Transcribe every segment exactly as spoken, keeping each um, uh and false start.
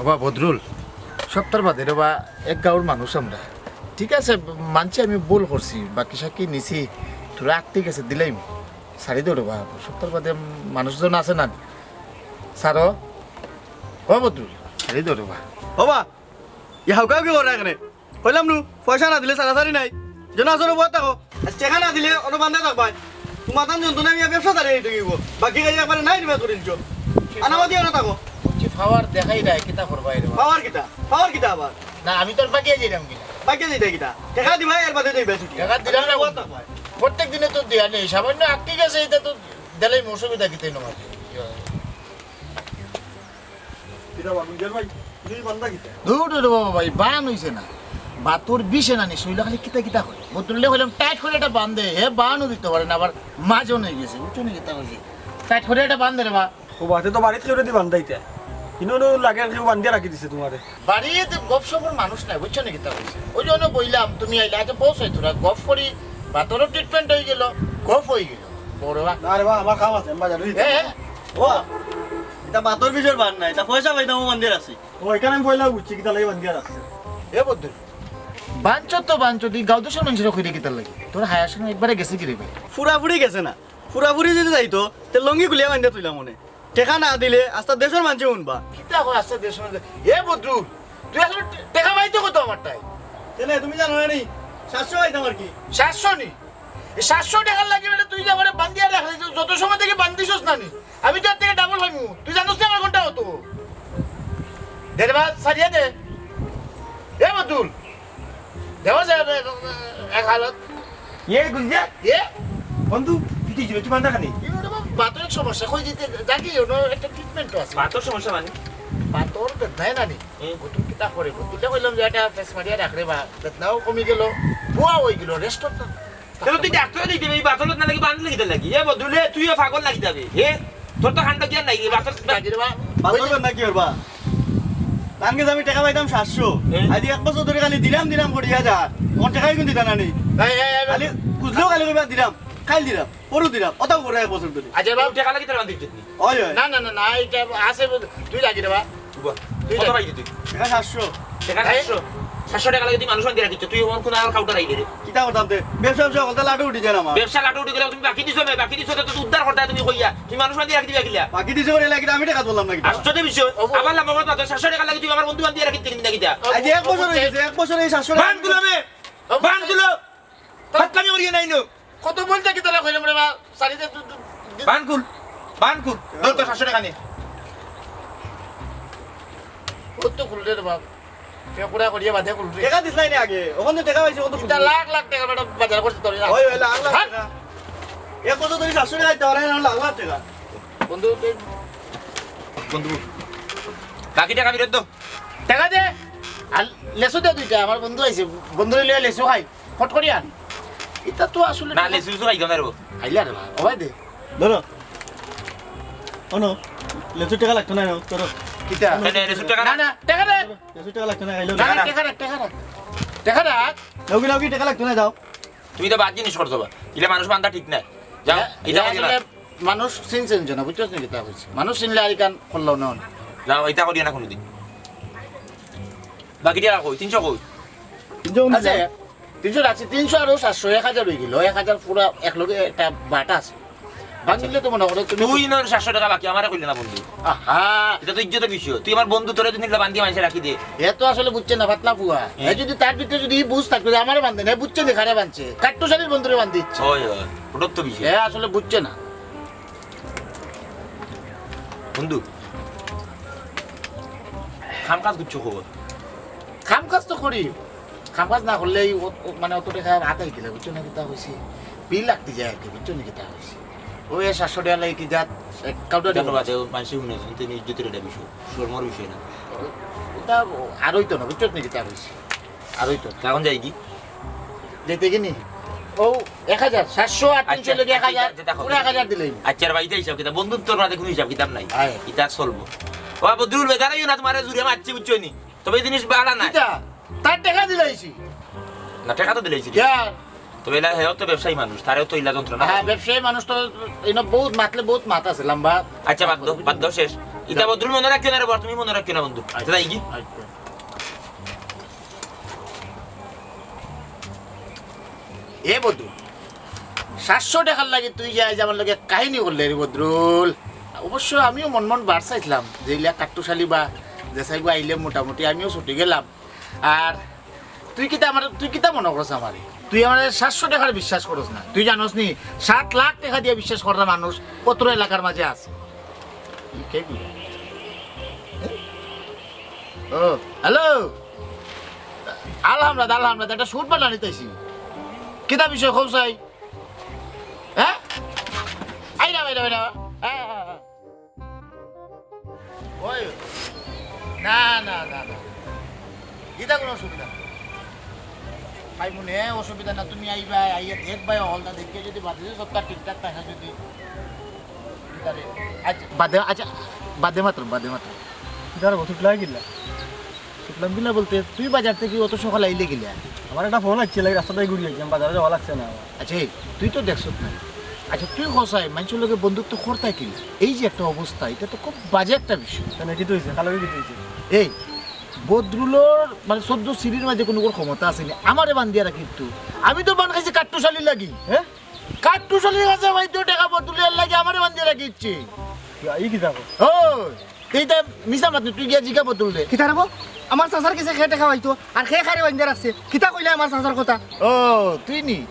বা বদরুল, সপ্তাহ বাদে রে বা, এক গাঁওর মানুষ আমরা। ঠিক আছে, মানছি আমি ভুল করছি, বাকি সাক্ষী নিছি, তোরা আটকে গেছে দিলাইমু, ছাড়ি দেও রে বা। সপ্তাহ বাদে মানুষজন আছে না, ছাড়ো। ও বদরুল, ছাড়ি দেও রে বা। ও বা, ইয়া হাউকাউ কি করে এখানে? কইলাম নু, পয়সা না দিলে সারাসারি নাই। যেন আসলে বইয়া থাকো। আর টেকা না দিলে অনো বান্ধা থাকবায়। তোমার তান যন্ত্রণা আমি ব্যবসা চালিয়ে দিতে গিয়ে। বাকি কাজ একবারে নাই রিভার করে দিছো। আনামতি অনো থাকো। কি পাওয়ার দেখাই নাই, কিতা করবায় রে বা? পাওয়ার কিতা? পাওয়ার কিতা আবার? না, আমি তো আর বাকিয়ে যাইলাম কি? বাকিয়ে যাইতে কিতা? টেকা দিবায়, এর বাদে যাইবায় ছুটি। টেকা দিলাম না। বইয়া থাকবায়। প্রত্যেক দিনে তো দেয়া নেই, সামান্য আটকে গেছে, এটা তো দিলাইমু, অসুবিধা কিতা নয়। কিতা বা, গুঞ্জার ভাই, তুমি বান্দা কিতা? দূর রে বাবা ভাই, বান অইছে না। বাতর বিষে না নি, শইলা খালি কিতা কিতা করে। বদরুলরে কইলাম, "টাইট করি একটা বান দে।" হে বানও দিতো পারে না, আবার মাজন অই গেছে। বুঝছো নি কিতা কইছি? টাইট করি একটা বান দে রে বা। ও বাতে তো বাড়িত কেউরে দি বান্দাইতা। ইনো নো লাগে আর কেউ বান্দিয়া রাখি দিছে তোমারে। বাড়িত গপ সপর মানুষ নাই, বুঝছো নি কিতা কইছি? ওই জন্য বইলাম, তুমি আইলা, আচ্ছা বস অই তোরা, গপ করি, বাতরও ট্রিটমেন্ট অই গেল, গপ অই গেল। বড় বা। না রে বা, আমার কাম আছে, আমি বাজারো যাইতাম। এ, এ, ও, এটা বাতর বিষর বান নাই, এটা পয়সা পাইতাম, ও বান্দিয়া রাখছি। ও, এখানে আমি পয়লা বুঝছি, কিতা লাগি বান্দিয়া রাখছে। এ বদরুল, বাঞ্চত তো বাঞ্চত, এই গাঁও দেশর মানুষের কইরে কিতা লাগি? তোর হায়ার সময় একবারে গেছে কি রে ভাই? ফুরাফুরি গেছে না, ফুরাফুরি যদি যাইতো, তে লঙ্গি খুলিয়া বান্দিয়া তুইলাম মনে। টেকা না দিলে আস্তা দেশর মানষে হুনবা। কিতা কয় আস্তা দেশর মানষে? এ বদরুল, তুই আসলে টে-, টেকা পাইতো কত আমার তাই? তেনে তুমি জানো না নি? সাতশো পাইতাম আর কি। সাতশো নি? এই সাতশো টেকার লাগি বেটা তুই যে আমারে বান্দিয়া রাখলি, তুই যত সময় থাকি বান্দিছস না নি? আমি তো এর থাকি ডাবল পাইমু। তুই জানোস না আমার ঘন্টা কত? দে রে বা, ছাড়িয়া দে। এ বদরুল, দেওয়া যায় না, এক হালত। এ গুঞ্জা? এ? বন্ধু, তুই তুই তুই বান্দা খানি? এই ওটা বাবা বাতর সমস্যা, কই দিতে জানি, ওটা একটা ট্রিটমেন্ট আছে। বাতর সমস্যা মানে? বাতর বেদনায় না নি? হুম। ও তুই কিতা করে? বদরুলরে কইলাম যে একটা ফেস মারিয়া রাখ রে বা, বেদনাও কমি গেল, বুয়া অই গেল, রেস্ট তো। তাহলে তুই ডাক্তার দিতে এই বাতরত না লাগি বান্ধলে কিতা লাগি? এ বদরুল, তুইও পাগল লাগি যাবে। এ? তোর তো ঠান্ডা জ্ঞান নাই, এই বাতর লাগি রে বা। বাতর না কি করবা? তানকে আমি টেকা পাইতাম সাতশো। এ? আজ এক বছর ধরি খালি দিলাম দিলাম করিয়া যা। আমার টেকাই কিন্তু দিতা না নি। এই, এই, এই, খালি খুঁজলেও খালি কইবা দিলাম, খাইল দিলাম, পরু দিলাম, অতাও করে এক বছর ধরি। আচ্ছা, বাবু, টেকা লাগি তারা বান্ধিত নি? ওই, ওই। না, না, না, না, এটা আছে, তুই লাগি রে বা। উবা, তুই কত যা। পাইলি তুই? টেকা সাতশো। টেকা এই? সাতশো? সাতশো টেকা লাগি তুই মানুষ বান্ধিয়া রাখিস, তুই ওর কোন আর কাউন্টার আইলি রে? কিতা করতাম তে? ব্যবসা ব্যবসা করতে লাটু উঠি যায় না আমার। ব্যবসা লাটু উঠি গেলে তুমি বাকি দিছো বে, বাকি দিছো তো উদ্ধার করতে তুমি কইয়া। তুই মানুষ বান্ধিয়া রাখি দিবা কিলা? বাকি দিছো করে লাগি আমি টেকা তুললাম না কিতা? আশ্চর্য বিষয়। ওবো। আবার লাম্বা মাত মাতো, সাতশো টেকা লাগি তুই আমার বন্ধু বান্ধিয়া রাখি দিলি না কিতা? আজ এক বছর অই গেছে, এক বছর এই সাতশো টেকা। বান তুলো বে, ওবো। বান তুলো। ফাটলামি করিও না ইনো। কত বলতে কি তারা কইলাম রে বা, সারি দে, দু, দু, দু। বান খুল, বান খুল। দৌড় তো সাতশো টেকা নে। ও তো খুল রে বাপ। ফেকুড়া করিয়া বাদে খুল রে। টেকা দিস নাই নি আগে? ওখান তো টেকা পাইছি, ওখান তো খুল। ইটা লাখ লাখ টেকা বেটা বাজার করছে তোর না। ওই, ওই, লাখ লাখ হাট। টেকা। এক বছর ধরি সাতশো টেকা দিতে পারে না, লাখ লাখ টেকা। বন্ধু, তুই বন্ধু, বাকি টেকা ফেরত দাও। টেকা দে। আর লেসু দে দুইটা, আমার বন্ধু আইছে। বন্ধু লইয়া লেসু খাই। ফট করি আন। ইটা তো আসলে না, টেকা লেসু ফেসু খাইতাম না রে বা। খাইলে আর না, ওবায় দে। ধরো। অনো, লেসু টেকা লাগতো না, ধরো। কিতা? না, না, লেসু টেকা না, না। না, টেকা দে। লেসু টেকা লাগতো না, খাইলো না, না। না, টেকা রাখ, টেকা রাখ। টেকা রাখ। নাও কি, নাও কি, টেকা লাগতো না, যাও। তুমি তো বাদ জিনিস করছো বা। ইলে মানুষ বান্ধা ঠিক না। যাও, হ্যাঁ, ইটা হ্যাঁ, করিও না। আসলে মানুষ চিনছেন যে না, বুঝছস নি কিতা কইছি? মানুষ চিনলে আর ইখান করলো না। যাও, ইটা করিও না কোনোদিন। বাকি টেকা কই? তিনশো কই? তিনশো উনিশ আচ্ছা, যাও। তিনশো রাখছি, তিনশো আরো সাতশো, এক হাজার অই গেল। এক হাজার পুরা এক লগে একটা বাটা আছে। বান্ধিলে তো মনে করো তুমি তুই না সাতশো টেকা বাকি, আমারে কইলে না বন্ধু। আহা। ইটা তো ইজ্জতের বিষয়। তুই আমার বন্ধু, তোরে দুদিন বান্ধিয়া মানুষে রাখি দে। এ তো আসলে বুঝছে না, ফাতলা ফুয়া। হ্যাঁ। এ যদি তার ভিতরে যদি ই বুঝ থাকতো যে আমারে বান্ধে না, এ বুঝছে নি কারে বান্ধছে। কাট্টুশালীর বন্ধুরে বান্ধে ইচ্ছে। হয়, হয়। ওটার তো বিষয়। এ আসলে বুঝছে না। বন্ধু, কাম কাজ করছো খবর? কাম কাজ তো করি। কাম কাজ না করলে এই অত, মানে অত টেকা হাতে কিলা, বুঝছো না কিতা কইছি? বিল লাগতে যায় আর কি, বুঝছো না কিতা কইছি? ওই সাতশো টেকা লাগে কি জাত, এক কাউটা জানো টেকা। বাদে, মানুষে শুনে, শুনতে নি ইজ্জতের একটা বিষয়, শরমর বিষয় না। ওটা আর অইতো না, বুঝছো না কিতা কইছি? আর অইতো না। এখন যাই কি? যেতে কি নি? ও, এক হাজার, সাতশো আর তিনশো আচ্ছা, লগে এক হাজার, আচ্ছা, আচ্ছা, দেখো। পুরো এক হাজার দিলেই। আচ্ছা, রে ভাই, ইটা হিসাব কিতাব, বন্ধুত্বর মাঝে কোনো হিসাব কিতাব নাই। আয়। ইটা চলবো। ও, বদরুল, বেজার অইও না, তোমারে জুরে মারছি, বুঝছো নি? তবে এই জিনিস বালা না। কিতা? তার টেকা দিলাইছি। না, টেকা তো দিলাইছি। কে? তবে ইলা হেও তো ব্যবসায়ী মানুষ, তারেও তো ইলা যন্ত্রণা হ্যাঁ, আছে। ব্যবসায়ী মানুষ তো ইনো বহুত মাতলে বহুত মাত আছে, লম্বা। আচ্ছা, বাদ দাও, বাদ দাও, শেষ। ইতা বদরুল মনো রাখিও না রে বা, তুমি মনো রাখিও না বন্ধু। আচ্ছা, যাই কি? এ বদরুল, সাতশো টেকার লাগি তুই যে আইজ আমার লগে কাহিনী করলে রে বদরুল। অবশ্য আমিও মন মন বার চাইছিলাম যে ইলা কাট্টুশালী বা যে সাইগু আইলে মোটামুটি আমিও ছুটি গেলাম। আর তুই কিতা আমার, তুই কিতা মনো করস আমারে? তুই আমারে সাতশো টেকার বিশ্বাস করস না। তুই জানোস নি, সাত লাখ টেকা দিয়া বিশ্বাস করা মানুষ অত্র এলাকার মাঝে আছে। কে কইলো? ও, হ্যালো। আলহামরাদ, আলহামরাদ, একটা শুট বানানি তাইছি। কিতা বিষয় কও চাই? হ্যাঁ? আইরা, আইরা, আইরা। হ্যাঁ, হ্যাঁ, হ্যাঁ। ওই, না, না, না, না। ইতা কোনো অসুবিধা না। ভাই মনে অসুবিধা না, তুমি আইবা, আইয়া দেখবা, হলটা দেখিয়া যদি বাদে সবটা ঠিকঠাক থাকে যদি। আচ্ছা, বাদে, আচ্ছা, বাদে মাত্র, বাদে মাত্র। কিতা রে, তুই কিলা গেলা? শুনলাম কিলা বলতে, তুই বাজার থাকি অত সকাল আইলে কিলা? আমার একটা ফোন আসছিল, এই রাস্তাটাই ঘুরি আইছি, আমি বাজারে যাওয়া লাগছে না আমার। আচ্ছা, এই, তুই তো দেখছত না। আচ্ছা, তুই কও চাই, মানষর লগে বন্ধুত্ব করতায় কিলা? এই যে একটা অবস্থা, ইটা তো খুব বাজে একটা বিষয়। কেনে, কিতা অইছে? কার লগে কিতা অইছে? এই, বদরুলর, মানে, চৌদ্দ সিঁড়ির মাঝে কুনুগুর ক্ষমতা আছে নি? আমারে বান্ধিয়া রাখিতো। আমি তো বান খাইছি কাট্টুশালীর লাগি। হ্যাঁ? কাট্টুশালীর কাছে পাইতো টেকা বদরুলর লাগি আমারে বান্ধিয়া রাখিছে। ই কিতা কও? ও, তুই তো মিছা মাত নি, তুই গিয়া জিগা বদরুলরে। কিতা রে বা? আমার চাচার গেছে কে টেকা পাইতো, আর কে কারে বান্ধিয়া রাখছে? কিতা কইলে আমার চাচার কথা? ও, তুই নি?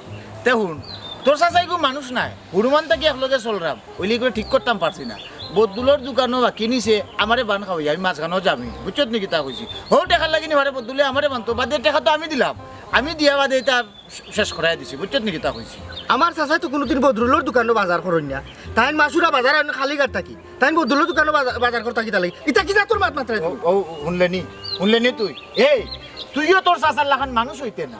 তে হুন, তোর চাচা ইগু মানুষ নায়, হুরুমান থাকি একলগে চলরাম, অইলে ইগুরে ঠিক করতাম পারছি না। বদরুলর দোকানো বাকি নিছে, আমারে বান খাওয়াই, আমি মাঝখানো যামি, বুঝছত নি কিতা কইছি? হউ টেকার লাগি নি পারে বদরুলে আমারে বানতো, বাদে টেকা তো আমি দিলাম, আমি দিয়া বাদে ইতা শেষ করাই দিছি, বুঝছত নি কিতা কইছি? আমার চাচায় তো কুনুদিন বদরুলর দোকানো বাজার করইন না। তাইন মাসুরা বাজার আনইন কালীঘাট থাকি। তাইন বদরুলর দোকানো বাজা-, বাজার করতা কিতা লাগি? ইতা কি জাতর মাত মাতরায় ও, তুই? ও, হুনলে নি? হুনলে নি তুই? এই, তুইও তোর চাচার লাখান মানুষ অইতে না।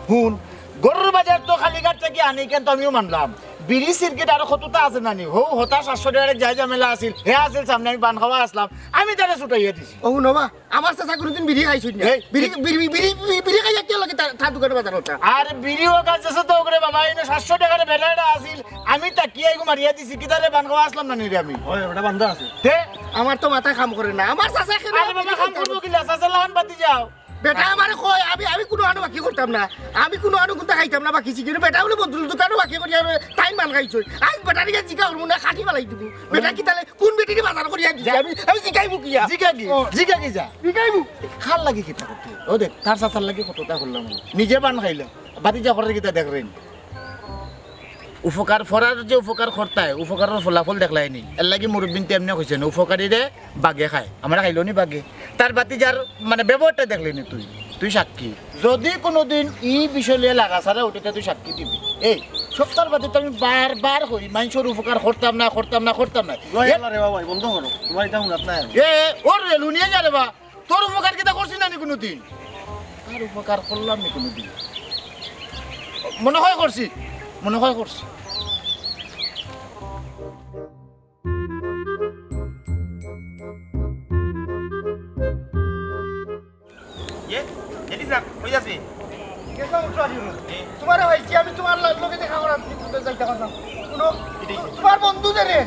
হুন, গরুর বাজার তো কালীঘাট থাকি আনে, ইখান তো আমিও মানলাম। বিড়ি সিগারেট আর কততা আছে না নি? হউ, হতা সাতশো টেকার এক যায় ঝামেলা আছিল, হে আছিল সামনে, আমি বান খাওয়া আছলাম, আমি তারে ছুটাইয়া দিছি। ও হুনো বা, আমার চাচা কুনুদিন বিড়ি খাইছইন না। এই, বিড়ি, এই বিড়ি, বিড়ি, বিড়ি, বিড়ি খাইয়া কিতা লাগি তার, তার দোকানো বাজার করতা? আর বিড়ি অউক আর যেছে তো অউক রে বাবা, ইনো সাতশো টেকার বেটা এটা আছিল, আমি তাকিয়া ইগু মারিয়া দিছি, কিতারে বান খাওয়া আছলাম না নি রে আমি? ওই, ওটা বান্ধা আছে। তে? আমার তো মাথা কাম করে না, আমার চাচা কেনে আরে বাবা, কাম করবো কিলা? চাচার লাখান বাতি যাও। বেটা আমারে কয়, আমি, আমি কুনু আনো বাকি করতাম না, আমি কুনু আনো কুন্তা খাইতাম না বাকি চিকেন। বেটা বলে বদরুলর দোকানো বাকি করি, আর তাইন বান খাইছইন। আইজ বেটারে গিয়া জিগা করমু না, কাটি ফালাই দিমু। বেটা কিতা লে, কুন বেটিরে বাজার করিয়া দিছে? আমি, আমি জিগাইমু কিয়া? জিগা কি? ও। জিগা কি যা? জিগাইমু। কার লাগি কিতা করতে? ও দেখ, তার চাচার লাগি কততা করলাম আমি। নিজে বান খাইলাম। বাতি যা করে কিতা দেখরেন। উপকার, পরার যে উপকার করতায়, উপকারর ফলাফল দেখলায় নি। এর লাগি মুরব্বিন্তে এমনে কইছইন, উপকারীরে বাঘে খায়। আমারে খাইলো নি বাঘে। তার বাতি যার মানে ব্যবহারটা দেখলে নি তুই, তুই সাক্ষী। যদি কুনুদিন ই বিষয় লইয়া লাগাছাড়া উঠে, তে তুই সাক্ষী দিবি। এই, সপ্তাহর বাদে তো আমি বারবার কই, মানষর উপকার করতাম না, করতাম না, করতাম না। গো, এ- আল্লাহ রে বাবা, বন্ধ করো। তোমার ইটা হুনাত নাই আর। এ, এ, ওর রে, লুনিয়ে যা রে বা। তোর উপকার কিতা করছি না নি কুনুদিন? তার উপকার করলাম নি কুনুদিন? মনে হয় করছি, মনে হয় করছি। এ, জেঠি সাব, কই যাচ্ছি? গেছিলাম একটু আজি। এ? তোমারে পাইছি, আমি তোমার ল-, লগে দেখা করার কিন্তু যাইতে পারলাম। শুনো, এটাই তো। তোমার বন্ধু যে রে, এ?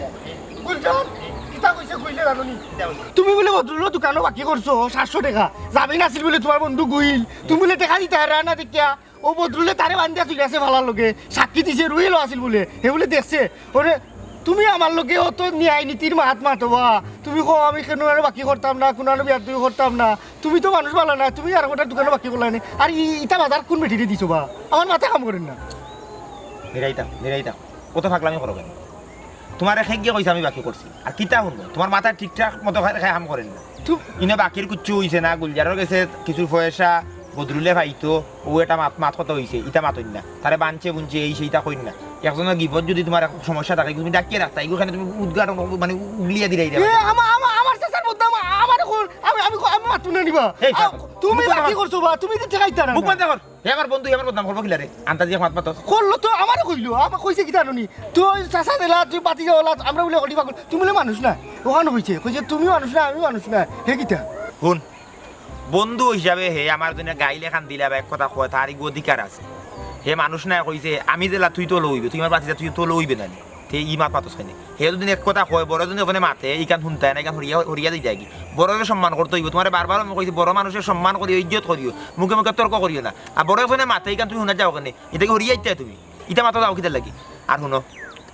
গুলজার, এ? কিতা কইছে কইলে জানো নি? কিতা কইছে? তুমি বুলে বদরুলর দোকানো বাকি করছো সাতশো টেকা। জামিন আছিল বুলে তোমার বন্ধু গুইল। তুমি বুলে টেকা দিতে পারো না দেখিয়া। ও বদরুলে তারে বান্ধিয়া তুলি আছে ফালার লগে। সাক্ষী দিছে, রুহেলও আছিল বুলে। হে বুলে দেখছে। ওরে, তুমি আমার লগে অত ন্যায় নীতির মাত মাতো বা। তুমি কও আমি কুনু আনো বাকি করতাম না, কুনু আনো বেয়াদবি করতাম না। তুমি তো মানুষ ভালা না, তুমি আর গোটা দোকানো বাকি করলায় নি। আর ই-, ইটা বাজার কুন বেটিরে দিছো বা? আমার মাথা কাম করের না। মিরাইতাম, মিরাইতাম। কত ফাগলামি করো কেনে? তোমারে কে গিয়া কইছে আমি বাকি করছি? আর কিতা হুনবো? তোমার মাথায় ঠিকঠাক মতো খে-, খে-, কাম করের না। তু- ইনো বাকির কুচ্ছু অইছে না, গুলজারর গেছে কিছু পয়সা বদরুলে পাইতো, ও এটা মাত, মাত কথা অইছে, ইটা মাতইন না। তারে বানছে বুনছে, এই সেইটা কইন না। একজনর গিবত যদি তোমার এক সমস্যা থাকে, তুমি ডাকিয়া রাখতা, এগুখানে তুমি উদ্ঘাটন, মানে, উগলিয়া দিলাই রে এ, ভাই। আমা-, আমা-, আমার চাচার বদনাম, আমারে কর, আমি, আমি, আমি মাতমু না নি বা। এই, আ, থাক। তুমি মুখ বন্ধ বাকি কর। করছো বা, তুমি তো ঠেকাইতা না। মুখ বন্ধ কর। হে আমার বন্ধু, হে আমার বদনাম করবো কিলা রে? আন্তাজি এক মাত মাতো। করলো তো, আমারে কইলো, আমার কইছে কিতা জানো নি? তুই চাচা দিলা, তুই বাতি যাওয়ালা, আমরা বুলে অডি পাগল, তুমি বুলে মানুষ না। ওখানে কইছে, কইছে তুমি মানুষ না, আমি মানুষ না। হে কিতা? হুন, বন্ধু হিসাবে হে আমার জন্য গাইল এখান দিলা বা এক কথা কয়, তার ইগু অধিকার আছে। হে মানুষ না কইছে, আমি দিলা তুই তো লইবে, তুই আমার বাতি যা, তুই তো লইবে না নি। তে ই মাত মাতস কেনে? হে যুদি এক কথা কয়, বড় যুদি অখানে মাতে, ইখান হুনতায় না, ইখান হরিয়া, হরিয়া দিতায় গি? বড়রে সম্মান করতে অইবো। তুমারে বারবার আমি কইছি, বড় মানুষরে সম্মান করিও, ইজ্জত করিও, মুখে মুখে তর্ক করিও না। আর বড় অখানে মাতে, ইখান তুমি হুনাত যাও কেনে? ইতা কি হরিয়া আইতায় তুমি? ইতা মাতো যাও কিতার লাগি? আর হুনো,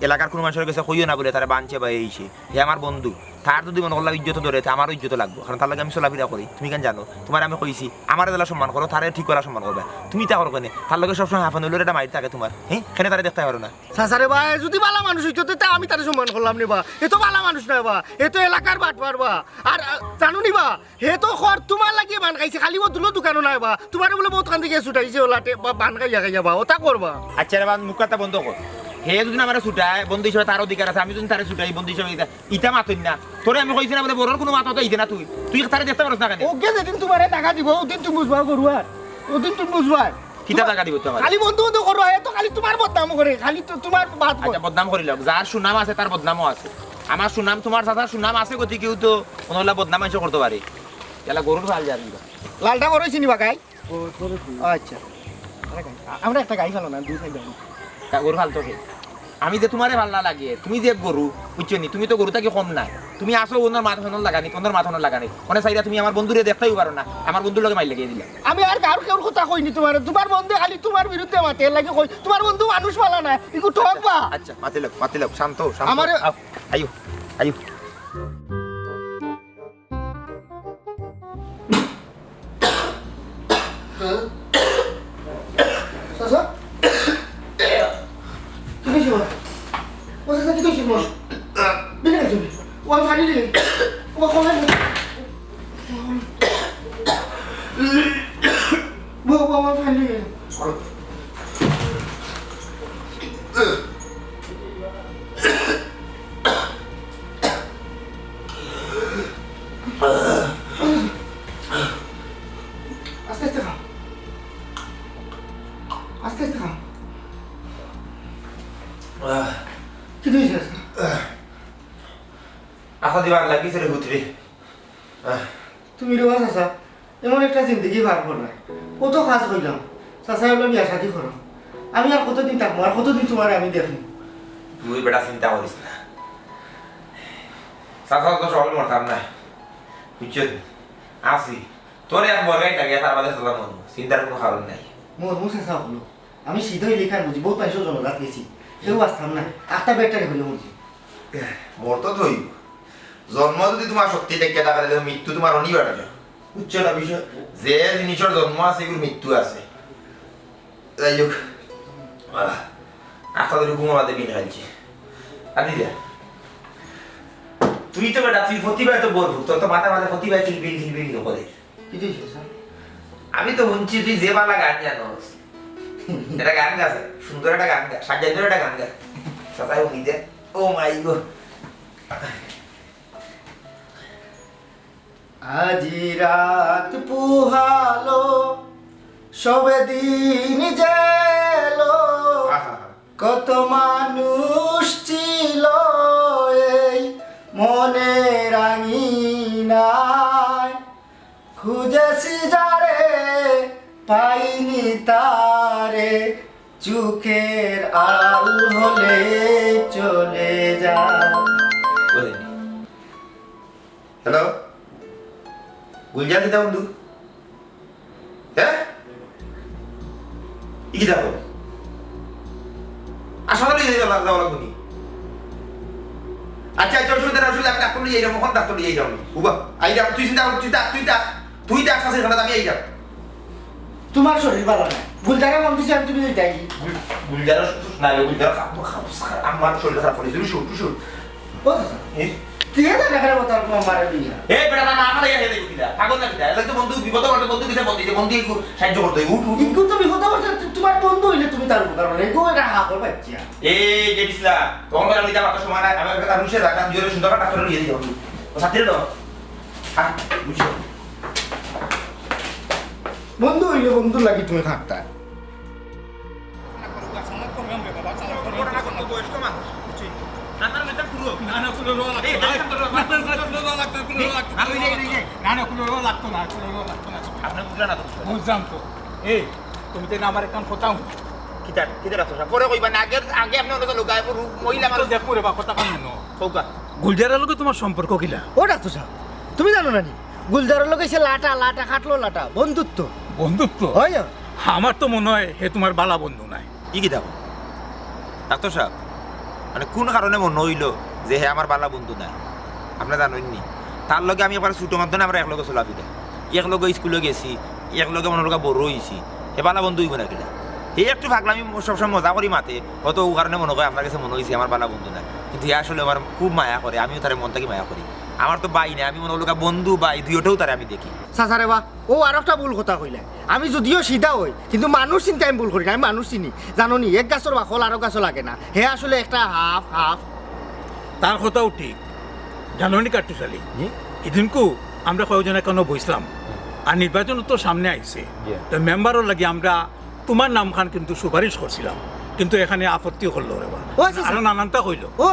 এলাকার কুনু মানষর গেছে কইও না বুলে তারে বানছে বা এইছে। হে আমার বন্ধু, তার যুদি মনো করলাম ইজ্জত ধরে, তে আমারও ইজ্জত লাগবো, কারণ তার লগে আমি চলাফিরা করি। তুমি ইখান জানো, তুমারে আমি কইছি, আমারে যেলা সম্মান করো, তারে ঠিক অলা সম্মান করবায়। তুমি ইতা করো কেনে? তার লগে সবসময় হাফ আন অইলেও একটা মাইর থাকে তুমার, হে? কেনে তারে দেখতায় পারো না? চাচারে ভাই, যুদি বালা মানুষ অইতো, তে আমি তারে সম্মান করলাম নি বা। হে তো বালা মানুষ নায় বা, হে তো এলাকার বাটপার বা। আর, আ, জানো নি বা, হে তো খর তুমার লাগিউ বান খাইছে, খালি ও দুলো দোকানো নায় বা। তুমারে বুলে বউত খান থাকি ছুটাইছে, ওলাটে বা-, বান খাইয়া খাইয়া বা, ওতা করবা। আচ্ছা রে বা, মুখ কথা বন্ধ কর। হে যুদি আমারে ছুটায়, বন্ধু হিসাবে তার অধিকার আছে, আমি যুদি তারে ছুটাই, বন্ধু হিসাবে ইতা, ইতা মাতইন না। তোরে আমি কইছি না বুলে বড়র কুনু মাত মাতো আইতে না তুই। তুই তারে দেখতে পারস না কেনে? ওকে যেদিন তুমারে টাকা দিব, ওদিন তুমি বুঝবা গরু আর। ওদিন তুমি বুঝবা। কিতা টাকা দিব তুই আমারে? খালি বন্ধু বন্ধু করো, হে তো খালি তুমার বদনাম করে, খালি তো তুমার বাদ করে। আচ্ছা, বদনাম করিলাউক। যার সুনাম আছে, তার বদনামও আছে। আমার সুনাম, তুমার চাচার সুনাম আছে গতিকেউ তো অনলা বদনাম মানষে করতো পারে। এলা গরুর ফাল যার দিবা। লালটা বড় অইছে নি বা গাই? ও, করে দিন। আচ্ছা। আরে গাই, আ-, আমরা একটা গাই ফালাও না, দুই সাইডে। তা গরু ফালতো কে? আমি যে তুমারে ফাললা লাগে, তুমি যে গরু, বুঝছো নি? তুমি তো গরু থাকি কম নায়। তুমি আসো অনর মাত অনর লাগানি, অনর মাত অনর লাগানি। অনে চাইরা তুমি আমার বন্ধুরে দেখতাউ পারো না, আমার বন্ধুর লগে মাইর লাগিয়া দিলা। আমি আর কারো কেউর কথা কইনি তুমারে, তুমার বন্ধু খালি তুমার বিরুদ্ধে মাতে, এর লাগি কই, তুমার বন্ধু মানুষ ফালা নায়, ইগু ঠক বা। আচ্ছা, মাতিলাউক, মাতিলাউক, শান্ত, শান্ত। আমারে আও, আইও, আইও। হ্যাঁ? চাচা? কিতা অইছে বা? ও চাচা, কিতা অইছে বা? বিলে গেছে। ও আমি পানি দিলে। ও কলাই। ও, ও, ও পানি দিলে। আস্তে আস্তে খাও। আস্তে আস্তে খাও। আহ। কিতা অইছে আজকে? আহ। আশা দিবার লাগিছে রে পুত্রে। আহ। তুমি রে বা চাচা, এমন একটা জিন্দেগি পার করলায়। কত কাজ কইলাম, চাচায় অইলো বিয়া শাদি করো। আমি আর কতদিন থাকমু, আর কতদিন তুমারে আমি দেখমু? তুই বেটা চিন্তা করিস না। চাচা তো সকাল মরতাম না। বুঝছো নি? আছি। তোরে এক বরগাই লাগে, তার বাদে চাচা মরমু। চিন্তার কুনু কারণ নাই। মরমু চাচা অইলো। আমি সিধা লেখার বুঝি, বউত মানষর জনাজাত গেছি। কেউ বাঁচতাম না। আখতা বেটারে হইলে মরছি। মরতো তো অইবো। জন্ম যুদি তুমার শক্তি টিকা থাকে, তাইলে মৃত্যু তুমার অনিবার্য। বুঝছো না বিষয়? যে জিনিসর জন্ম আছে, ইগুর মৃত্যু আছে। যাই হোক, আহ, আখতা ধরি ঘুমা বাদে বিন খাইছি। আদি যা। তুই তো বেটা, তুই প্রতিভায় তো ভরপুর, তোর তো মাথার মাঝে প্রতিভায় খিলবিল খিলবিল করে। কিতা অইছে, স্যার? আমি তো হুনছি তুই যে বালা গান জানোস। একটা গান গা, সুন্দর একটা গান গা, সাজ্জাদ একটা গান গা। চাচায় হুনি দে। ও মাই গো। আজি রাত পুহালো, সবে দিন গেল। আহা। কত মানুষ ছিল এই মনের আঙিনায়, খুঁজেছি যারে, পাইনি তারে, চোখের আড়াল হলে চলে যায়। বলেন। হ্যালো, গুলজার কিতা বন্ধু? হ্যাঁ? ই কিতা কয়? হাসপাতালো যাওয়া লাগবো নি? আচ্ছা, আচ্ছা, অসুবিধা নাই, অসুবিধা নাই, আমি ডাক্তার লইয়া আইরাম, অখন ডাক্তার লইয়া আইরাম আমি। উবা, আইরাম, তুই চিন্তা কর, তুই থাক, তুই থাক, তুই থাক, চাচির খানাত আমি আইরাম। তুমার শরীর ভালা নায়। গুলজারে ফোন দিছি আমি, তুমি যাইতায় গি? গুল-, গুলজারে সুস্থ নাই, গুলজারে খারাপ, খারাপ, খারাপ, আমার শরীর খারাপ অইছে, তুমি শুন, তুমি শুন। ও চাচা, এ? তুই এ জানা কেনে কথা তোমার মারে দিয়া? এ বেটা, না, না, না, না, না, পাগল না কিতা? এলা তো বন্ধু বিপদো পড়ছে, বন্ধু কিসে বন্ধু, বন্ধু একটু সাহায্য করতে অইবো, উঠ, উঠ, উঠ। ইগু তো বিপদো পড়ছে, তু-, তুমার বন্ধু অইলে তুমি তার উপকার করো না, ইগু একটা হাকর বাচ্চা। এই যে বিসলা, তখন করে আমি যা মাত্র সময় নাই, আমি একটা রুশে রাখলাম, জোরে সুন্দর একটা ডাক্তার নিয়ে দিলাম। ও ছাত্রী তো? হ্যাঁ, বুঝছো? বন্ধু অইলে বন্ধুর লাগি তুমি থাকতা। বুঝলাম তো। এই, তুমি তো আমার একটা কথা হুনো। কিতা, কিতা ডাক্তার সাব? পরে কইবা না, আগে, আগে আপনে অন্য লোক আয়, পুরু-, মহিলা মানুষ। দেখমু রে বা, কথা কম নো। কউক্কা। গুলজারর লগে তুমার সম্পর্ক কিলা? ও ডাক্তার সাব, তুমি জানো না নি? গুলজারর লগে অইছে লাটা, লাটা খাটলো লাটা, বন্ধুত্ব। বন্ধুত্ব? অয়, অয়। আমার তো মনো অয় হে তুমার বালা বন্ধু নায়। ই কিতা কও? ডাক্তার সাব, মানে কুন কারণে মনো অইলো যে হে আমার বালা বন্ধু নায়? আপনে জানইন নি? তার লগে আমি একবারে ছুটো মাত্তনে আমরা একলগে চলাফিরা, একলগে ইস্কুলো গেছি, একলগে মনো অয় বড় অইছি। হে বালা বন্ধু অইবো না কিলা? হে একটু ফাগলামি, সবসময় মজা করি মাতে, হয়তো অউ কারণে মনো অয় আপনার গেছে মনো অইছে আমার বালা বন্ধু নায়, কিন্তু হে আসলে আমার খুব মায়া করে, আমিও তারে মন থাকি মায়া করি। আমার তো ভাই নায়, আমি মনো অয় বন্ধু ভাই দুইওটাউ তারে আমি দেখি। চাচা রে বা, অউ আরোকটা ভুল কথা কইলায়। আমি যুদিও সিধা অই, কিন্তু মানুষ চিনতে আমি ভুল করি না, আমি মানুষ চিনি। জানো নি, এক গাছর বাকল আরোক গাছো লাগে না। হে আসলে একটা হাফ, হাফ। তার কথাও ঠিক। জানো নি কাট্টুশ আলী, জি? ইদিনকু আমরা কয়জনে কেনে বইছলাম, আর নির্বাচন তো সামনে আইছে, জি। তো মেম্বারর লাগি আমরা তুমার নামখান কিন্তু সুপারিশ করছিলাম, কিন্তু এখানে আপত্তি করলো রে বা। ও আচ্ছা, আরো আচ্ছা। নানানতা কইলো। ও,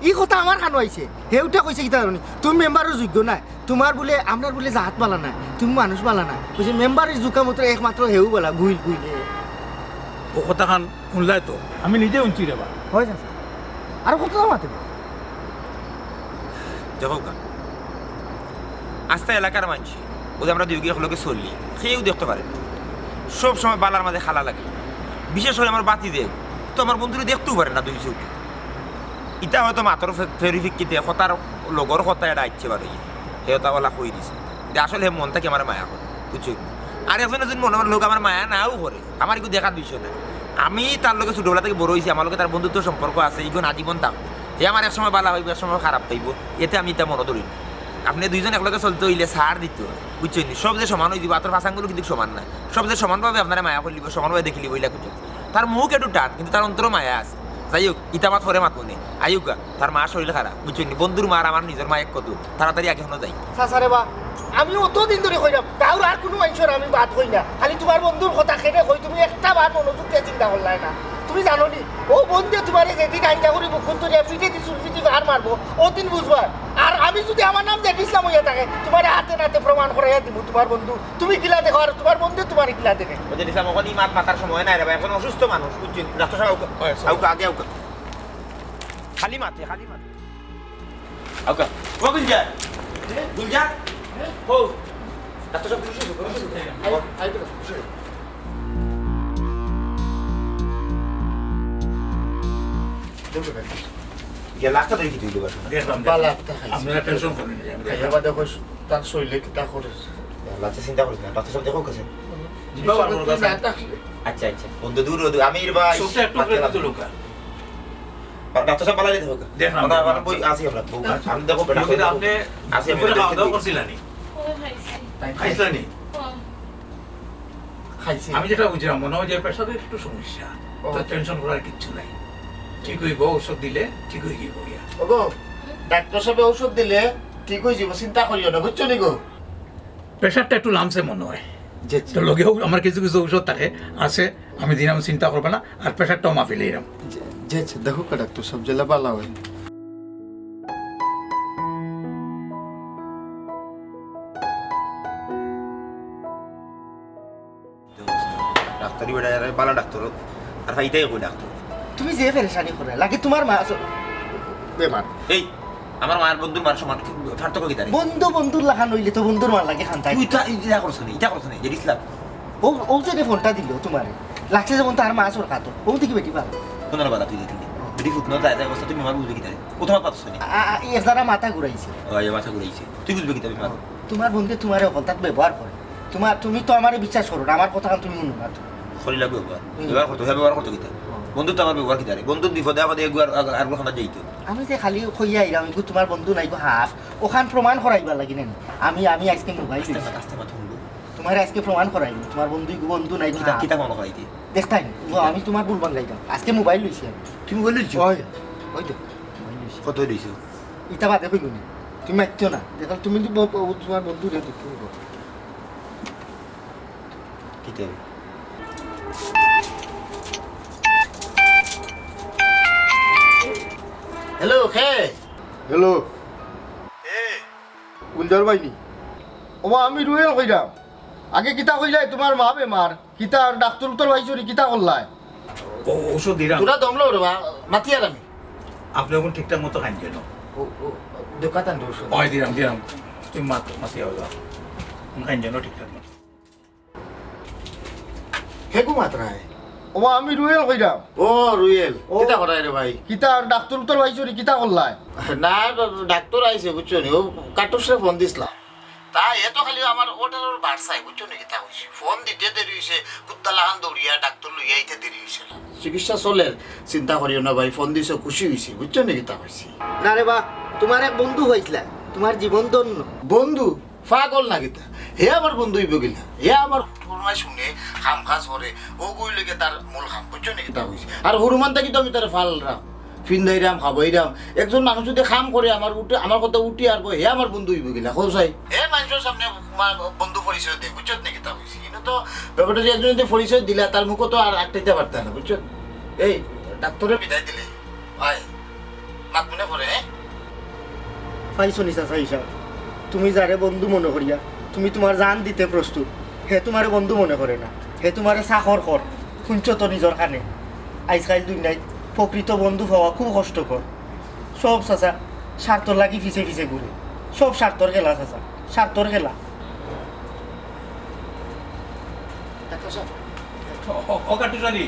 ই কথা আমার কানো আইছে। হে উঠা কইছে কিতা জানো নি? তুমি মেম্বারর যোগ্য নায়। তুমার বুলে, আমরার বুলে জাত বালা নায়, তুমি মানুষ বালা নায়। কইছে মেম্বারর জুকা মতো একমাত্র হেউ বালা, গুইল, গুইল, হে। অউ কথাখান হুনলায় তো, আমি নিজে হুনছি রে বা। অয় চাচা, আরো কত মাতে বা? দেখউক্কা, আস্তা এলাকার মানষে, অউ যে আমরা দুইওগু একলগে চলি, কেউ দেখতো পারে না। সব সময় বালার মাঝে খালা লাগে। বিশেষ করি আমার ভাতিজা, তো আমার বন্ধুরে দেখতেও পারে না দুই চউখে। ইতা হয়তো মাতর ফে-, ফেরিফিক্কিতে কথার লগর কথা এটা আইছে বারইয়া। হে ওটা ওলা কই দিছে। কিন্তু আসলে হে মন থাকি আমারে মায়া করে, বুঝছো নি? আর একজনে যুদি মনো মনো লোক আমার মায়া নাও করে, আমার ইগু দেখার বিষয় না। আমি তার লগে ছোটবেলা থাকি বড় অইছি, আমার লগে তার বন্ধুত্ব সম্পর্ক আছে, ইগুন আজীবন থাকবো। হে আমার এক সময় বালা পাইবো, এক সময় খারাপ পাইবো, এতে আমি ইতা মনো ধরি না। আপনে দুইজন একলগে চলতে অইলে ছাড় দিতে অয়, বুঝছো নি? সব যে সমান অইযিবো, আতর ফাসাঙ্গুলো কিন্তু সমান নায়। সব যে সমানভাবে আপনারে মায়া করিলিবো, সমানভাবে দেখিলিবো, ইলা কিন্তু তার মুখ একটু টান, কিন্তু তার অন্তরো মায়া আছে। যাই হোক, ইতা মাত পরে মাতমুনে। আইউক্কা, তার মার শরীল খারাপ, বুঝছো নি? বন্ধুর মার আমার নিজর মা এক কত, তাড়াতাড়ি আগে হনো যাই। চাচা রে বা, আমি অতদিন ধরি কইরাম, গাউর আর কুনু মানষর আমি বাদ কই না, খালি তুমার বন্ধুর কথা কেনে কই, তুমি একটা বার মনোযোগ দিয়া চিন্তা করলায় না। তুমি জানো নি, অউ বন্ধে তুমারে যেদিন আইঞ্জা করি বুকুত ধরিয়া পিঠেদি চুল পিটি বার মারবো, অউদিন বুঝবায়। আর আমি যুদি আমার নাম জেড ইসলাম অইয়া থাকে, তুমারে হাতে নাতে প্রমাণ করাইয়া দিমু তুমার বন্ধু। তুমি কিলা দেখো আর তুমার বন্ধে তুমারে কিলা দেখে? ও জেড ইসলাম, অখন ই মাত মাতার সময় নায় রে বা, অখন অসুস্থ মানুষ, বুঝছো নি? ডাক্তার সাব, আউক্কা, আউক্কা, আগে আউক্কা। খালি মাতে, খালি মাতে। আউক্কা। ও গুলজার। গুলজার। ও। ডাক্তার সাব, তুমি শুরু করো, শুরু করো। আই, আই, আই, শুরু। দেখো, ডাক্তার। ইয়া, লাখটা দেখি তুই দেবার। দেখলাম, বা দেখলাম। লাখটা খাইছি। আপনারা টেনশন করবেন না, আমি খাইয়া দেখলাম। বাদে কইস, তার শরীরে কিতা করে। আল্লাহ, আচ্ছা, চিন্তা করিস না, ডাক্তার সাব দেখো কাছে। জি বাবা, আমার কাছে। আচ্ছা, আচ্ছা, বন্ধু, দূর, দূর, আমি এর ভাই। চোখটা একটু মারতে করে লাগবে। দিতে লোকা। আর ডাক্তার সাব বালাই দেখো। দেখলাম, আমরা, দেখলাম। আমরা বই আছি আমরা, বউ, আচ্ছা। আমি দেখো, বেটা, কিন্তু আপনি আছি আমরা, দুপুরে খাওয়া দাওয়া দেখি। করছিলেন নি? ও, খাইছি। খাইছিলেন নি? ও। খাইছি। আমি যেটা বুঝলাম, মনে হয় যে প্রেশারের একটু সমস্যা। ও। তো টেনশন করার কিচ্ছু নাই। ঠিক অইবো, ঔষধ দিলে ঠিক অই যাইবো গিয়া। ওগো, ডাক্তার সাবে ঔষধ দিলে ঠিক অই যাইবো, চিন্তা করিও না, বুঝছো নি গো? প্রেশারটা একটু লামছে মনে হয়। জি, জি। তো লগেও আমার কিছু কিছু ঔষধ থাকে, আছে, আমি দিলাম, চিন্তা করবে না, আর প্রেশারটাও মাপিলে এরম। জি, জি, জি, দেখো কা ডাক্তার সাব, যেলা বালা হয়। ডাক্তারি বেটা, এরা বালা ডাক্তার, আর ফাইতাই কই ডাক্তার? তুমি যে পেরেশানি করে, লাগে তোমার মা আছো বেমার। এই, আমার মার বন্ধুর মার সমান, পার্থক্য কিতা রে? বন্ধু বন্ধুর লাখান অইলে তো বন্ধুর মার লাগে খান্তায়। তুই ইতা, ইতা করছ না, ইতা করছ না, জেড ইসলাম। ও, ও যে ফোনটা দিল তোমারে, লাগছে যেমন তার মা সরকার তো, ও দেখি বেটি পারো। কোন বালা তুই দেখলি? বেটি ফুট না, তাই, তাই অবস্থা তুমি আমার বুঝবে কিতা রে? ও তোমার পারছ না। আ, আ, এর দ্বারা মাথা ঘুরাইছে। ও, এই মাথা ঘুরাইছে। তুই বুঝবে কিতা বেমার? তোমার বন্ধু তোমারে অকল তাত ব্যবহার করে। তোমার, তুমি তো আমারে বিশ্বাস করো না, আমার কথা তুমি শুনো না তো। খলি লাগবে ব্যবহার। হুম। ব্যবহার করতো, হ্যাঁ, ব্যবহার করতো কিতা? হুম। বন্ধু তো আমার ব্যবহার কিতা রে? বন্ধু বিপদে আপদে এগু আর, আর, আর খানা যাইতো। আমি যে খালি কইয়া আইলাম, এগু তোমার বন্ধু নাই গো হাফ। ওখান প্রমাণ করাইবার লাগি না নি। আমি, আমি আজকে মোবাইল আস্তে লইছি। কথা, আস্তে কথা বলবো। তোমার আজকে প্রমাণ করাইব, তোমার বন্ধু এগু বন্ধু নাই গো কিতা, হাফ। কিতা মনে করাইতে? দেখতাই নি, ও কিতা? আমি তোমার ভুল ভাঙাইতাম। আজকে মোবাইল লইছি আমি। তুমি মোবাইল লইছো? ওই, ওই তো, মোবাইল লইছি। কত লইছো? ইতা বাদে কইব নি। তুমি মাতিও না। দেখো, তুমি যদি ব-, ব-, তোমার বন্ধু রে দুঃখ করো। কিতা? হ্যালো, কে? হ্যালো। এ, গুলজার ভাই নি? ওবা, আমি রুয়েল কইরাম। আগে কিতা কইলাই, তোমার মা বেমার? কিতা আর ডাক্তর উত্তর পাইছো নি? কিতা করলাই? ও-, ঔষধ দিলাম। তোরা দমলো রে বা, মাতি আর আমি। আপনি এখন ঠিকঠাক মতো খাইন যেন। ও, ও, দোকাতান রে ঔষধ। ওই দিলাম, দিলাম। তুমি মাত, মাতি আও। এখন খাইন যেন ঠিকঠাক মতো। হেগু মাতরায়। ও, আমি রুয়েল কইরাম। ও, রুয়েল। ও। কিতা করায় রে ভাই? কিতা আর ডাক্তর উত্তর পাইছো নি? কিতা করলায়? না, বা-, ডাক্তর আইছে, বুঝছো নি? ও কাটুসরে ফোন দিছলাম। তা এ তো খালি আমার অর্ডারর বার চাই, বুঝছো নি কিতা কইছি? ফোন দিতে দেরি হইছে, কুত্তা লাখান দৌড়িয়া ডাক্তর লইয়া আইতে দেরি হইছে না। চিকিৎসা চলের, চিন্তা করিও না ভাই, ফোন দিছো, খুশি হইছি, বুঝছো নি কিতা কইছি? না রে বা, তোমার এক বন্ধু হইছিলা, তোমার জীবন ধন্য। বন্ধু? পাগল না কিতা? হে আমার বন্ধু হইব কিলা? হে আমার হুরুমায় শুনে, কাম কাজ করে, ও গই লইগে তার মূল কাম, বুঝছো নি কিতা কইছি? আর হুরুমান থাকি তো আমি তারে ফালরাম, ফিন্দাইরাম, খাবাইরাম। একজন মানুষ যদি কাম করে, আমার উঠে, আমার কথা উঠি আর বই, হে আমার বন্ধু হইব কিলা? কও চাই। হে মানুষর সামনে আমার বন্ধু পরিচয় দেয়, বুঝছো নি কিতা কইছি? কিন্তু তো ব্যাপারটা যে একজন যদি পরিচয় দিলা, তার মুখো তো আর আটকাইতে পারতা না, বুঝছো? এই, ডাক্তরে বিদায় দিলে, আয়, মাত মনে পড়ে, হ্যাঁ? পাইছো নি চাচা হিসাব? তুমি যারে বন্ধু মনে করিয়া, তুমি তোমার জান দিতে প্রস্তুত, হে তোমারে বন্ধু মনে করে না, হে তোমারে চাকর কর। শুনছো তো নিজর কানে, আইজকাইল দুনিয়াত প্রকৃত বন্ধু পাওয়া খুব কষ্টকর। সব চাচা স্বার্থর লাগি পিছে পিছে ঘুরে, সব স্বার্থর খেলা চাচা, স্বার্থর খেলা। ডাক্তার সাহেব। ও, ও, ও কাটুসারি,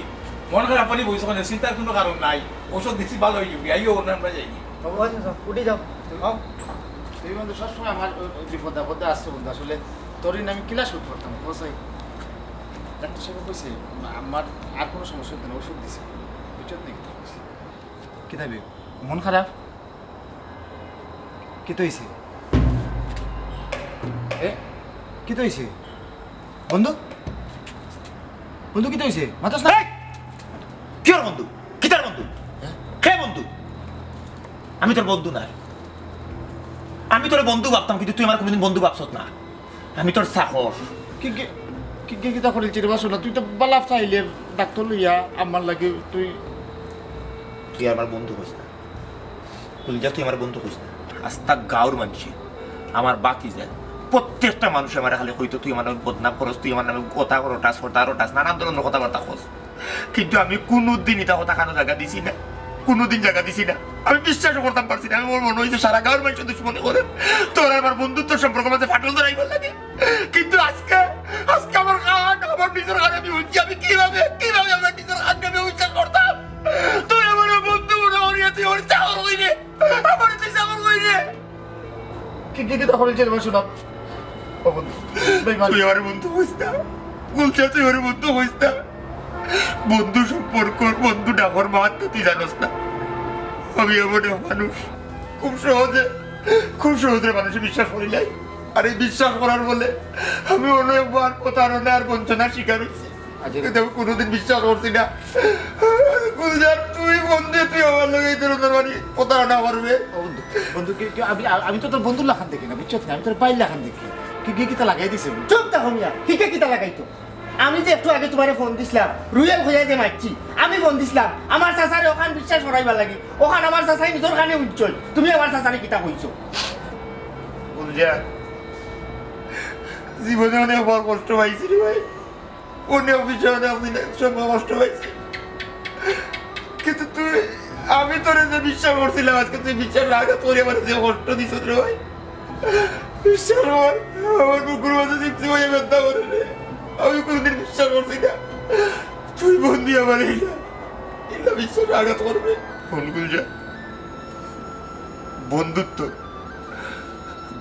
মন খারাপ করি বইছো কেনে? চিন্তার কোনো কারণ নাই। ঔষধ দিছি, ভালো হয়ে যাবি। আইও, ওর আমরা যাই। বাবু, আচ্ছা, আচ্ছা, উঠি যাও। হও। তুই বন্ধু সবসময় আমার বিপদ আপদে আসছো বন্ধু। আসলে তোর আমি কিলা শুট করতাম, কও চাই। ডাক্তার সাহেব কইছে, আমার আর কোনো সমস্যা হইতো না, ঔষধ দিছে। বুঝছত নাকি? কিতা বে? মন খারাপ? কিতা হইছে? এ? কিতা হইছে? বন্ধু? বন্ধু, কিতা হইছে? মাতস না? এই! কিয়র বন্ধু? কিতার বন্ধু? হ্যাঁ? কে বন্ধু? আমি তোর বন্ধু না। আমি তোরে বন্ধু ভাবতাম, কিন্তু তুই আমার কোনোদিন বন্ধু ভাবছত না। আমি তোর চাকর। কি, কি, কি, কি, কিতা করিল চিরে বাসো না? তুই তো বালা চাইলে ডাক্তার লইয়া আমার লাগি তুই তুই আমার বন্ধু কইস না। কলিজা, তুই আমার বন্ধু কইস না। আস্তা গাঁওর মানষে, আমার বাকি যায়, প্রত্যেকটা মানুষে আমার খালি কইতো, "তুই আমার নামে বদনাম করস, তুই আমার নামে কথা করো, টাস করো, তারও টাস", নানান ধরনের কথাবার্তা কস। কিন্তু আমি কোনোদিন ইতা কথা কানো জাগা দিছি না, কোনোদিন জাগা দিছি না। আমি বিশ্বাসও করতাম পারছি না। আমি, আমার মনে হইছে সারা গাঁওর মানুষ দুশমনি করে, তোর আমার বন্ধুত্ব সম্পর্ক মাঝে ফাটল ধরাইবার লাগে। কিন্তু আজকে, আজকে আমার কান, আমার নিজের কানে আমি শুনছি, আমি কিভাবে, কিভাবে আমার নিজের কানকে আমি উচ্চার করতাম? তুই আমার বন্ধু মনে করিয়া তুই আমার চাকর হইলে, আমার তুই চাকর হইলে। কি, কি, কিতা করিল চিরে বাসো না? ও বন্ধু, বেইমান। তুই আমার বন্ধু হইস না। বলছে তুই আমার বন্ধু হইস না। বন্ধু সম্পর্ক, বন্ধু ডাকর মাহাত্ম্য তুই জানোস না। আমি এমন এক মানুষ, খুব সহজে, খুব সহজে মানুষে বিশ্বাস করি নাই। আর এই বিশ্বাস করার বলে আমি অনেকবার প্রতারণা আর বঞ্চনার শিকার হইছি। আচ্ছা। কিন্তু আমি কোনোদিন বিশ্বাস করছি না। গুলজার, তুই বন্ধু, তুই আমার লগে এই ধরনের মানে প্রতারণা করবে? ও বন্ধু, বন্ধু, কি, কি, আমি, আমি তো তোর বন্ধুর লাখান দেখি না, বুঝছত না? আমি তোর ভাইর লাখান দেখি। কি, কি, কিতা লাগাই দিছে? চুপ থাকো মিয়া, কি, কি, কিতা লাগাইতো? আমি যে একটু আগে তোমারে ফোন দিছিলাম, রুয়েল হইয়া যে মারছি, আমি ফোন দিছিলাম আমার চাচারে ওখান বিশ্বাস করাইবার লাগি, ওখান আমার চাচাই নিজের কানে উঠছই, তুমি আমার চাচারে কিতা কইছো? গুলজার, জীবনে অনেক বড় কষ্ট পাইছি রে ভাই। অনেক বিষয়ে অনেক দিন সব কষ্ট পাইছি। কিন্তু তুই, আমি তোরে যে বিশ্বাস করছিলাম, আজকে তুই বিশ্বাস আঘাত করি আমার যে কষ্ট দিছ রে ভাই। বিশ্বাস কর, আমার বুকুর মাঝে জিপসি হয়ে ব্যথা করে রে। আমি কোনোদিন বিশ্বাস করছি না তুই বন্ধু আমার এইলা, এইলা বিশ্বাস আঘাত করবে। ফোন গুলজার, বন্ধুত্ব,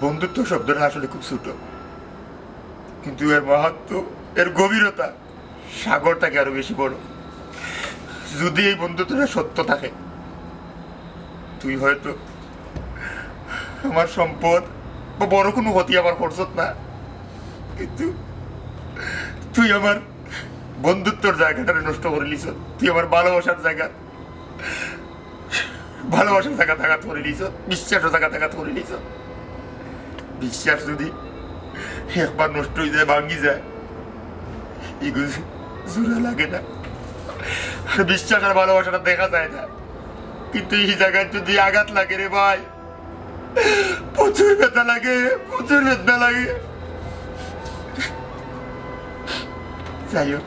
বন্ধুত্ব শব্দটা আসলে খুব ছোট, কিন্তু এর মাহাত্ম্য, এর গভীরতা সাগর থাকি আরো বেশি বড়। যদি এই বন্ধুত্বটা সত্য থাকে, তুই হয়তো আমার সম্পদ বা বড় কোনো ক্ষতি আমার করছত না, কিন্তু তুই আমার বন্ধুত্বর জায়গাটারে নষ্ট করিলিছস, তুই আমার ভালোবাসার জায়গা, ভালোবাসার জায়গাত আঘাত করিলিছস, বিশ্বাসর জায়গাত আঘাত করিলিছস। বিশ্বাস যদি একবার নষ্ট হয়ে যায়, ভাঙি যায়, এগুলো জোড়া লাগে না। আর বিশ্বাস আর ভালোবাসাটা দেখা যায় না, কিন্তু এই জায়গায় যদি আঘাত লাগে রে ভাই, প্রচুর ব্যথা লাগে, প্রচুর বেদনা লাগে। যাই হোক,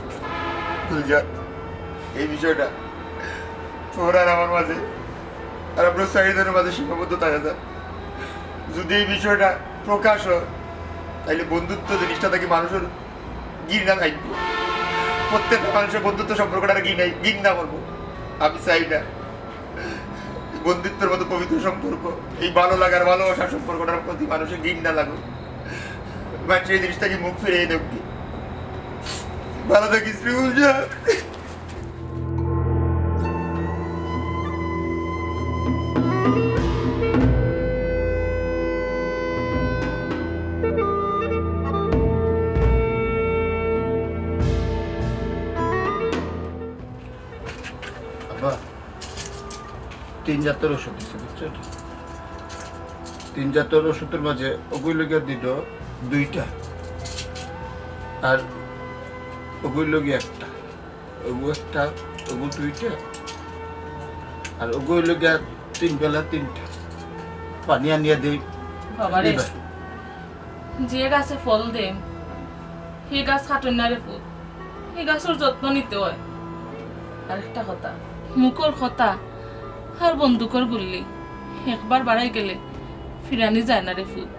গুলজার, এই বিষয়টা তোর আর আমার মাঝে আর আমরা চাইরজনর মাঝে সীমাবদ্ধ থাকা যায়। যদি এই বিষয়টা প্রকাশ হয়, তাইলে বন্ধুত্ব জিনিসটা থাকি মানুষর ঘৃণা থাকবো। প্রত্যেকটা মানুষর বন্ধুত্ব সম্পর্কটা ঘৃণাই ঘৃণা করবো। আমি চাই না বন্ধুত্বর মতো পবিত্র সম্পর্ক, এই ভালো লাগার ভালোবাসার সম্পর্কটার প্রতি মানুষের ঘৃণা লাগুক। মানুষ এই জিনিস থাকি মুখ ফিরিয়ে দেখ। ভালো থাকিস রে গুলজার। আব্বা, তিন জাতর ওষুধ দিছে, বুঝছো? তিন জাতর ওষুধর মাঝে ওগুই লগিয়া দিল দুইটা, আর ওগুই লগিয়া একটা, ওগু একটা, ওগু দুইটা, আর ওগুই লগিয়া তিন বেলা তিনটা। পানি আনিয়া দেই। বাবারে, দিবা। যে গাছে ফল দেয়, হে গাছ কাটইন না রে পুত, হে গাছর যত্ন নিতে হয়। আর একটা কথা, মুখর কথা আর বন্দুকর গুল্লি একবার বাড়াই গেলে ফিরানি যায় না রে পুত।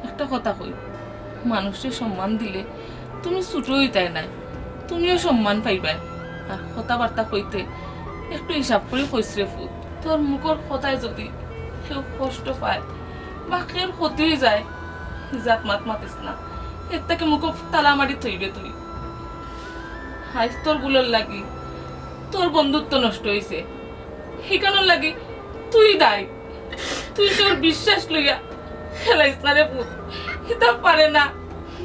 একটা কথা কই, মানুষরে সম্মান দিলে তুমি ছোট অইতায় নায়, তুমিও সম্মান পাইবায়। আর কথাবার্তা কইতে একটু হিসাব করি কইস রে পুত। তোর মুখর কথায় যদি কেউ কষ্ট পায় বা কেউর ক্ষতি অই যায়, ইজাত মাত মাতিস না, এর থাকি মুখো তালা মারি থইবে তুই। আইজ তোর ভুলর লাগি তোর বন্ধুত্ব নষ্ট অইছে, হিখানর লাগি তুই দায়ী। তুই তোর বিশ্বাস লইয়া খেলাইস না রে পুত, ইতা পারে না।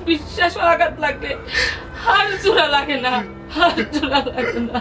বিশ্বাসো আঘাত লাগলে আর জোড়া লাগে না, আর জোড়া লাগে না।